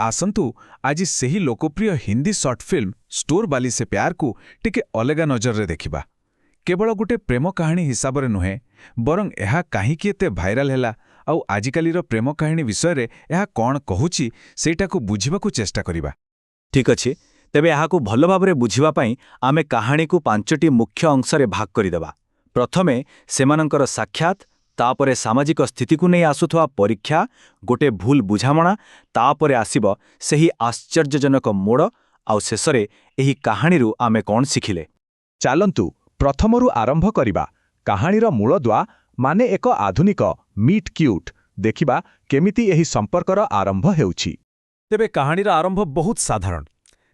ଆସନ୍ତୁ, ଆଜି ସେହି ଲୋକପ୍ରିୟ ହିନ୍ଦୀ ସର୍ଟ ଫିଲ୍ମ ଷ୍ଟୋର ବାଲି ସେ ପ୍ୟାରକୁ ଟିକେ ଅଲଗା ନଜରରେ ଦେଖିବା। କେବଳ ଗୋଟେ ପ୍ରେମ କାହାଣୀ ହିସାବରେ ନୁହେଁ, ବରଂ ଏହା କାହିଁକି ଏତେ ଭାଇରାଲ ହେଲା ଆଉ ଆଜିକାଲିର ପ୍ରେମ କାହାଣୀ ବିଷୟରେ ଏହା କ'ଣ କହୁଛି, ସେଇଟାକୁ ବୁଝିବାକୁ ଚେଷ୍ଟା କରିବା। ଠିକ୍ ଅଛି, ତେବେ ଏହାକୁ ଭଲ ଭାବରେ ବୁଝିବା ପାଇଁ ଆମେ କାହାଣୀକୁ ପାଞ୍ଚଟି ମୁଖ୍ୟ ଅଂଶରେ ଭାଗ କରିଦେବା। ପ୍ରଥମେ ସେମାନଙ୍କର ସାକ୍ଷାତ, ତାପରେ ସାମାଜିକ ସ୍ଥିତିକୁ ନେଇ ଆସୁଥିବା ପରୀକ୍ଷା, ଗୋଟେ ଭୁଲ ବୁଝାମଣା, ତାପରେ ଆସିବ ସେହି ଆଶ୍ଚର୍ଯ୍ୟଜନକ ମୋଡ଼, ଆଉ ଶେଷରେ ଏହି କାହାଣୀରୁ ଆମେ କ'ଣ ଶିଖିଲେ। ଚାଲନ୍ତୁ, ପ୍ରଥମରୁ ଆରମ୍ଭ କରିବା। କାହାଣୀର ମୂଳଦୁଆ ମାନେ ଏକ ଆଧୁନିକ ମିଟ୍ କ୍ୟୁଟ୍। ଦେଖିବା କେମିତି ଏହି ସମ୍ପର୍କର ଆରମ୍ଭ ହେଉଛି। ତେବେ କାହାଣୀର ଆରମ୍ଭ ବହୁତ ସାଧାରଣ।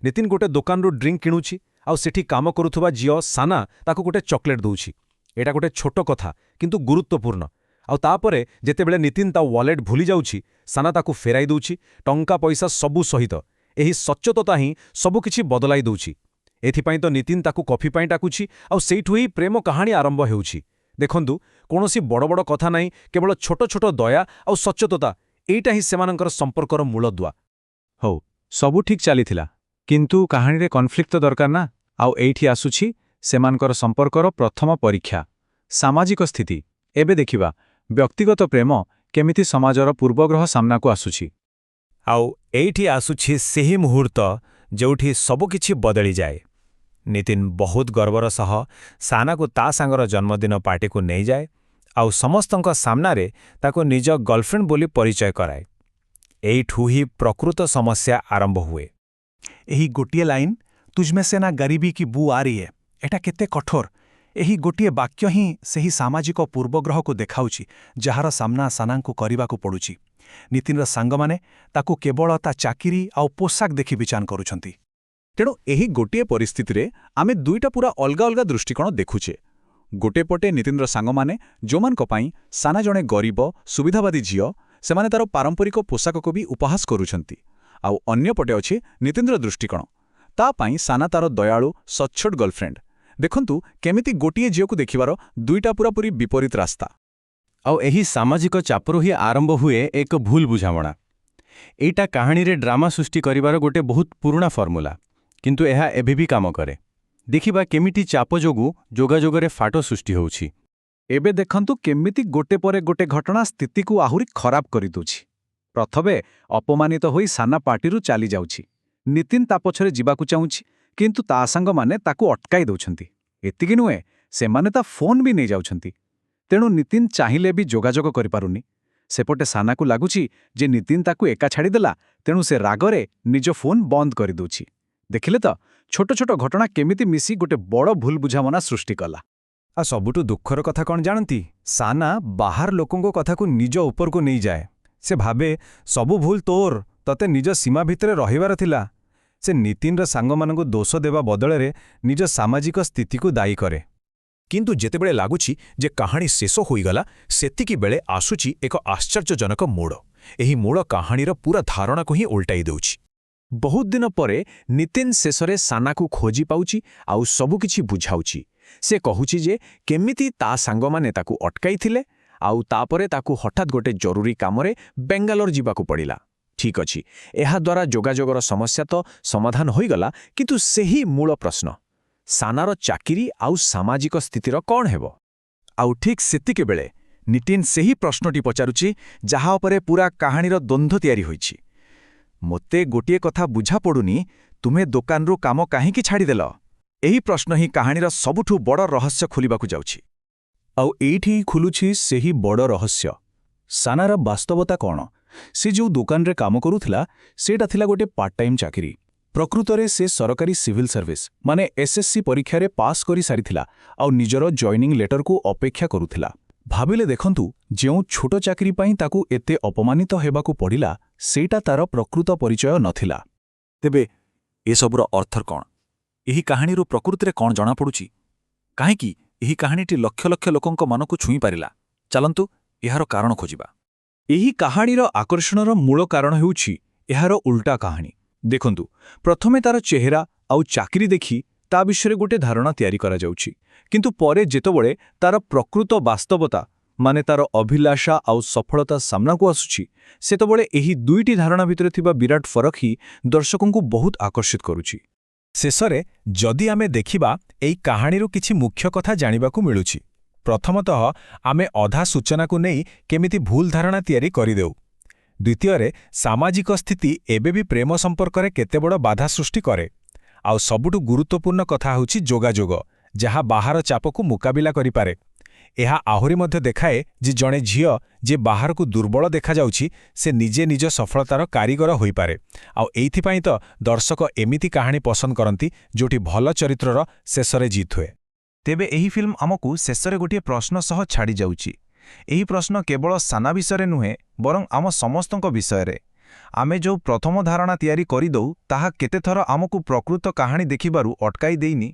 ନିତିନ ଗୋଟେ ଦୋକାନରୁ ଡ୍ରିଙ୍କ କିଣୁଛି ଆଉ ସେଠି କାମ କରୁଥିବା ଝିଅ ସାନା ତାକୁ ଗୋଟେ ଚକୋଲେଟ୍ ଦଉଛି। ଏଇଟା ଗୋଟେ ଛୋଟ କଥା, କିନ୍ତୁ ଗୁରୁତ୍ୱପୂର୍ଣ୍ଣ। ଆଉ ତାପରେ ଯେତେବେଳେ ନିତିନ ତା ୱାଲେଟ୍ ଭୁଲି ଯାଉଛି, ସାନା ତାକୁ ଫେରାଇ ଦଉଛି, ଟଙ୍କା ପଇସା ସବୁ ସହିତ। ଏହି ସଚ୍ଚୋଟତା ହିଁ ସବୁକିଛି ବଦଳାଇ ଦଉଛି। ଏଥିପାଇଁ ତ ନିତିନ ତାକୁ କଫି ପାଇଁ ଡାକୁଛି ଆଉ ସେଇଠୁ ହିଁ ପ୍ରେମ କାହାଣୀ ଆରମ୍ଭ ହେଉଛି। ଦେଖନ୍ତୁ, କୌଣସି ବଡ଼ ବଡ଼ କଥା ନାହିଁ, କେବଳ ଛୋଟ ଛୋଟ ଦୟା ଆଉ ସଚ୍ଚୋଟତା। ଏଇଟା ହିଁ ସେମାନଙ୍କର ସମ୍ପର୍କର ମୂଳଦୁଆ। ହଉ, ସବୁ ଠିକ୍ ଚାଲିଥିଲା, କିନ୍ତୁ କାହାଣୀରେ କନଫ୍ଲିକ୍ଟ ତ ଦରକାର ନା? ଆଉ ଏଇଠି ଆସୁଛି ସେମାନଙ୍କର ସମ୍ପର୍କର ପ୍ରଥମ ପରୀକ୍ଷା, ସାମାଜିକ ସ୍ଥିତି। ଏବେ ଦେଖିବା ବ୍ୟକ୍ତିଗତ ପ୍ରେମ କେମିତି ସମାଜର ପୂର୍ବଗ୍ରହ ସାମ୍ନାକୁ ଆସୁଛି। ଆଉ ଏଇଠି ଆସୁଛି ସେହି ମୁହୂର୍ତ୍ତ ଯେଉଁଠି ସବୁକିଛି ବଦଳିଯାଏ। ନିତିନ ବହୁତ ଗର୍ବର ସହ ସାନାକୁ ତା ସାଙ୍ଗର ଜନ୍ମଦିନ ପାର୍ଟିକୁ ନେଇଯାଏ ଆଉ ସମସ୍ତଙ୍କ ସାମ୍ନାରେ ତାକୁ ନିଜ ଗର୍ଲଫ୍ରେଣ୍ଡ ବୋଲି ପରିଚୟ କରାଏ। ଏଇଠୁ ହିଁ ପ୍ରକୃତ ସମସ୍ୟା ଆରମ୍ଭ ହୁଏ। ଏହି ଗୋଟିଏ ଲାଇନ୍, "तुझमें से ना गरीबी की बू आ रही है", ଏଟା କେତେ କଠୋର! ଏହି ଗୋଟିଏ ବାକ୍ୟ ହିଁ ସେହି ସାମାଜିକ ପୂର୍ବଗ୍ରହକୁ ଦେଖାଉଛି, ଯାହାର ସାମ୍ନା ସାନାଙ୍କୁ କରିବାକୁ ପଡ଼ୁଛି। ନିତିନର ସାଙ୍ଗମାନେ ତାକୁ କେବଳ ତା ଚାକିରି ଆଉ ପୋଷାକ ଦେଖି ବିଚାର କରୁଛନ୍ତି। ତେଣୁ ଏହି ଗୋଟିଏ ପରିସ୍ଥିତିରେ ଆମେ ଦୁଇଟା ପୁରା ଅଲଗା ଅଲଗା ଦୃଷ୍ଟିକୋଣ ଦେଖୁଛେ। ଗୋଟେ ପଟେ ନିତିନର ସାଙ୍ଗମାନେ, ଯେଉଁମାନଙ୍କ ପାଇଁ ସାନା ଜଣେ ଗରିବ ସୁବିଧାବାଦୀ ଝିଅ, ସେମାନେ ତାର ପାରମ୍ପରିକ ପୋଷାକକୁ ବି ଉପହାସ କରୁଛନ୍ତି। ଆଉ ଅନ୍ୟପଟେ ଅଛି ନିତିନର ଦୃଷ୍ଟିକୋଣ। ତା ପାଇଁ ସାନା ତାର ଦୟାଳୁ, ସଚ୍ଚୋଟ ଗର୍ଲଫ୍ରେଣ୍ଡ। ଦେଖନ୍ତୁ କେମିତି ଗୋଟିଏ ଝିଅକୁ ଦେଖିବାର ଦୁଇଟା ପୁରାପୁରି ବିପରୀତ ରାସ୍ତା। ଆଉ ଏହି ସାମାଜିକ ଚାପରୁ ହିଁ ଆରମ୍ଭ ହୁଏ ଏକ ଭୁଲ ବୁଝାମଣା। ଏଇଟା କାହାଣୀରେ ଡ୍ରାମା ସୃଷ୍ଟି କରିବାର ଗୋଟେ ବହୁତ ପୁରୁଣା ଫର୍ମୁଲା, କିନ୍ତୁ ଏହା ଏବେ ବି କାମ କରେ। ଦେଖିବା କେମିତି ଚାପ ଯୋଗୁଁ ଯୋଗାଯୋଗରେ ଫାଟ ସୃଷ୍ଟି ହେଉଛି। ଏବେ ଦେଖନ୍ତୁ କେମିତି ଗୋଟେ ପରେ ଗୋଟେ ଘଟଣା ସ୍ଥିତିକୁ ଆହୁରି ଖରାପ କରିଦେଉଛି। ପ୍ରଥମେ ଅପମାନିତ ହୋଇ ସାନା ପାର୍ଟିରୁ ଚାଲିଯାଉଛି। ନିତିନ ତା ପଛରେ ଯିବାକୁ ଚାହୁଁଛି, କିନ୍ତୁ ତା ସାଙ୍ଗମାନେ ତାକୁ ଅଟକାଇ ଦେଉଛନ୍ତି। ଏତିକି ନୁହେଁ, ସେମାନେ ତା ଫୋନ୍ ବି ନେଇଯାଉଛନ୍ତି। ତେଣୁ ନିତିନ ଚାହିଁଲେ ବି ଯୋଗାଯୋଗ କରିପାରୁନି। ସେପଟେ ସାନାକୁ ଲାଗୁଛି ଯେ ନିତିନ ତାକୁ ଏକା ଛାଡ଼ିଦେଲା, ତେଣୁ ସେ ରାଗରେ ନିଜ ଫୋନ୍ ବନ୍ଦ କରିଦେଉଛି। ଦେଖିଲେ ତ, ଛୋଟ ଛୋଟ ଘଟଣା କେମିତି ମିଶି ଗୋଟେ ବଡ଼ ଭୁଲ ବୁଝାମଣା ସୃଷ୍ଟି କଲା? ଆଉ ସବୁଠୁ ଦୁଃଖର କଥା କ'ଣ ଜାଣନ୍ତି? ସାନା ବାହାର ଲୋକଙ୍କ କଥାକୁ ନିଜ ଉପରକୁ ନେଇଯାଏ। ସେ ଭାବେ, ସବୁ ଭୁଲ ତୋର, ତତେ ନିଜ ସୀମା ଭିତରେ ରହିବାର ଥିଲା। ସେ ନିତିନର ସାଙ୍ଗମାନଙ୍କୁ ଦୋଷ ଦେବା ବଦଳରେ ନିଜ ସାମାଜିକ ସ୍ଥିତିକୁ ଦାୟୀ କରେ। କିନ୍ତୁ ଯେତେବେଳେ ଲାଗୁଛି ଯେ କାହାଣୀ ଶେଷ ହୋଇଗଲା, ସେତିକି ବେଳେ ଆସୁଛି ଏକ ଆଶ୍ଚର୍ଯ୍ୟଜନକ ମୋଡ଼। ଏହି ମୋଡ଼ କାହାଣୀର ପୁରା ଧାରଣାକୁ ହିଁ ଓଲଟାଇ ଦେଉଛି। ବହୁତ ଦିନ ପରେ ନିତିନ ଶେଷରେ ସାନାକୁ ଖୋଜି ପାଉଛି ଆଉ ସବୁକିଛି ବୁଝାଉଛି। ସେ କହୁଛି ଯେ କେମିତି ତା ସାଙ୍ଗମାନେ ତାକୁ ଅଟକାଇଥିଲେ ଆଉ ତାପରେ ତାକୁ ହଠାତ୍ ଗୋଟେ ଜରୁରୀ କାମରେ ବେଙ୍ଗାଲୋର ଯିବାକୁ ପଡ଼ିଲା। ଠିକ୍ ଅଛି, ଏହାଦ୍ୱାରା ଯୋଗାଯୋଗର ସମସ୍ୟା ତ ସମାଧାନ ହୋଇଗଲା, କିନ୍ତୁ ସେହି ମୂଳ ପ୍ରଶ୍ନ, ସାନାର ଚାକିରି ଆଉ ସାମାଜିକ ସ୍ଥିତିର କ'ଣ ହେବ? ଆଉ ଠିକ୍ ସେତିକିବେଳେ ନିତିନ ସେହି ପ୍ରଶ୍ନଟି ପଚାରୁଛି, ଯାହା ଉପରେ ପୁରା କାହାଣୀର ଦ୍ୱନ୍ଦ୍ୱ ତିଆରି ହୋଇଛି। "ମୋତେ ଗୋଟିଏ କଥା ବୁଝା ପଡ଼ୁନି, ତୁମେ ଦୋକାନରୁ କାମ କାହିଁକି ଛାଡ଼ିଦେଲ?" ଏହି ପ୍ରଶ୍ନ ହିଁ କାହାଣୀର ସବୁଠୁ ବଡ଼ ରହସ୍ୟ ଖୋଲିବାକୁ ଯାଉଛି। ଆଉ ଏଇଠି ହିଁ ଖୋଲୁଛି ସେହି ବଡ଼ ରହସ୍ୟ। ସାନାର ବାସ୍ତବତା କ'ଣ? ସେ ଯେଉଁ ଦୋକାନରେ କାମ କରୁଥିଲା, ସେଇଟା ଥିଲା ଗୋଟେ ପାର୍ଟ ଟାଇମ୍ ଚାକିରି। ପ୍ରକୃତରେ ସେ ସରକାରୀ ସିଭିଲ୍ ସର୍ଭିସ ମାନେ ଏସ୍ଏସ୍ସି ପରୀକ୍ଷାରେ ପାସ୍ କରିସାରିଥିଲା ଆଉ ନିଜର ଜଏନିଂ ଲେଟରକୁ ଅପେକ୍ଷା କରୁଥିଲା। ଭାବିଲେ ଦେଖନ୍ତୁ, ଯେଉଁ ଛୋଟ ଚାକିରି ପାଇଁ ତାକୁ ଏତେ ଅପମାନିତ ହେବାକୁ ପଡ଼ିଲା, ସେଇଟା ତାର ପ୍ରକୃତ ପରିଚୟ ନଥିଲା। ତେବେ ଏସବୁର ଅର୍ଥ କ'ଣ? ଏହି କାହାଣୀରୁ ପ୍ରକୃତିରେ କ'ଣ ଜଣାପଡ଼ୁଛି? କାହିଁକି ଏହି କାହାଣୀଟି ଲକ୍ଷ ଲକ୍ଷ ଲୋକଙ୍କ ମନକୁ ଛୁଇଁପାରିଲା? ଚାଲନ୍ତୁ, ଏହାର କାରଣ ଖୋଜିବା। ଏହି କାହାଣୀର ଆକର୍ଷଣର ମୂଳ କାରଣ ହେଉଛି ଏହାର ଉଲ୍ଟା କାହାଣୀ। ଦେଖନ୍ତୁ, ପ୍ରଥମେ ତାର ଚେହେରା ଆଉ ଚାକିରି ଦେଖି ତା ବିଷୟରେ ଗୋଟେ ଧାରଣା ତିଆରି କରାଯାଉଛି, କିନ୍ତୁ ପରେ ଯେତେବେଳେ ତାର ପ୍ରକୃତ ବାସ୍ତବତା ମାନେ ତାର ଅଭିଲାଷା ଆଉ ସଫଳତା ସାମ୍ନାକୁ ଆସୁଛି, ସେତେବେଳେ ଏହି ଦୁଇଟି ଧାରଣା ଭିତରେ ଥିବା ବିରାଟ ଫରକ ହିଁ ଦର୍ଶକଙ୍କୁ ବହୁତ ଆକର୍ଷିତ କରୁଛି। ଶେଷରେ ଯଦି ଆମେ ଦେଖିବା, ଏଇ କାହାଣୀରୁ କିଛି ମୁଖ୍ୟ କଥା ଜାଣିବାକୁ ମିଳୁଛି। ପ୍ରଥମତଃ, ଆମେ ଅଧା ସୂଚନାକୁ ନେଇ କେମିତି ଭୁଲ ଧାରଣା ତିଆରି କରିଦେଉ। ଦ୍ୱିତୀୟରେ, ସାମାଜିକ ସ୍ଥିତି ଏବେ ବି ପ୍ରେମ ସମ୍ପର୍କରେ କେତେ ବଡ଼ ବାଧା ସୃଷ୍ଟି କରେ। ଆଉ ସବୁଠୁ ଗୁରୁତ୍ୱପୂର୍ଣ୍ଣ କଥା ହେଉଛି ଯୋଗାଯୋଗ, ଯାହା ବାହାର ଚାପକୁ ମୁକାବିଲା କରିପାରେ। ଏହା ଆହୁରି ମଧ୍ୟ ଦେଖାଏ ଯେ ଜଣେ ଝିଅ ଯେ ବାହାରକୁ ଦୁର୍ବଳ ଦେଖାଯାଉଛି, ସେ ନିଜେ ନିଜ ସଫଳତାର କାରିଗର ହୋଇପାରେ। ଆଉ ଏଇଥିପାଇଁ ତ ଦର୍ଶକ ଏମିତି କାହାଣୀ ପସନ୍ଦ କରନ୍ତି, ଯେଉଁଠି ଭଲ ଚରିତ୍ରର ଶେଷରେ ଜିତ୍ ହୁଏ। ତେବେ ଏହି ଫିଲ୍ମ ଆମକୁ ଶେଷରେ ଗୋଟିଏ ପ୍ରଶ୍ନ ସହ ଛାଡ଼ିଯାଉଛି। ଏହି ପ୍ରଶ୍ନ କେବଳ ସାନା ବିଷୟରେ ନୁହେଁ, ବରଂ ଆମ ସମସ୍ତଙ୍କ ବିଷୟରେ। ଆମେ ଯେଉଁ ପ୍ରଥମ ଧାରଣା ତିଆରି କରିଦେଉ, ତାହା କେତେଥର ଆମକୁ ପ୍ରକୃତ କାହାଣୀ ଦେଖିବାରୁ ଅଟକାଇ ଦେଇନି?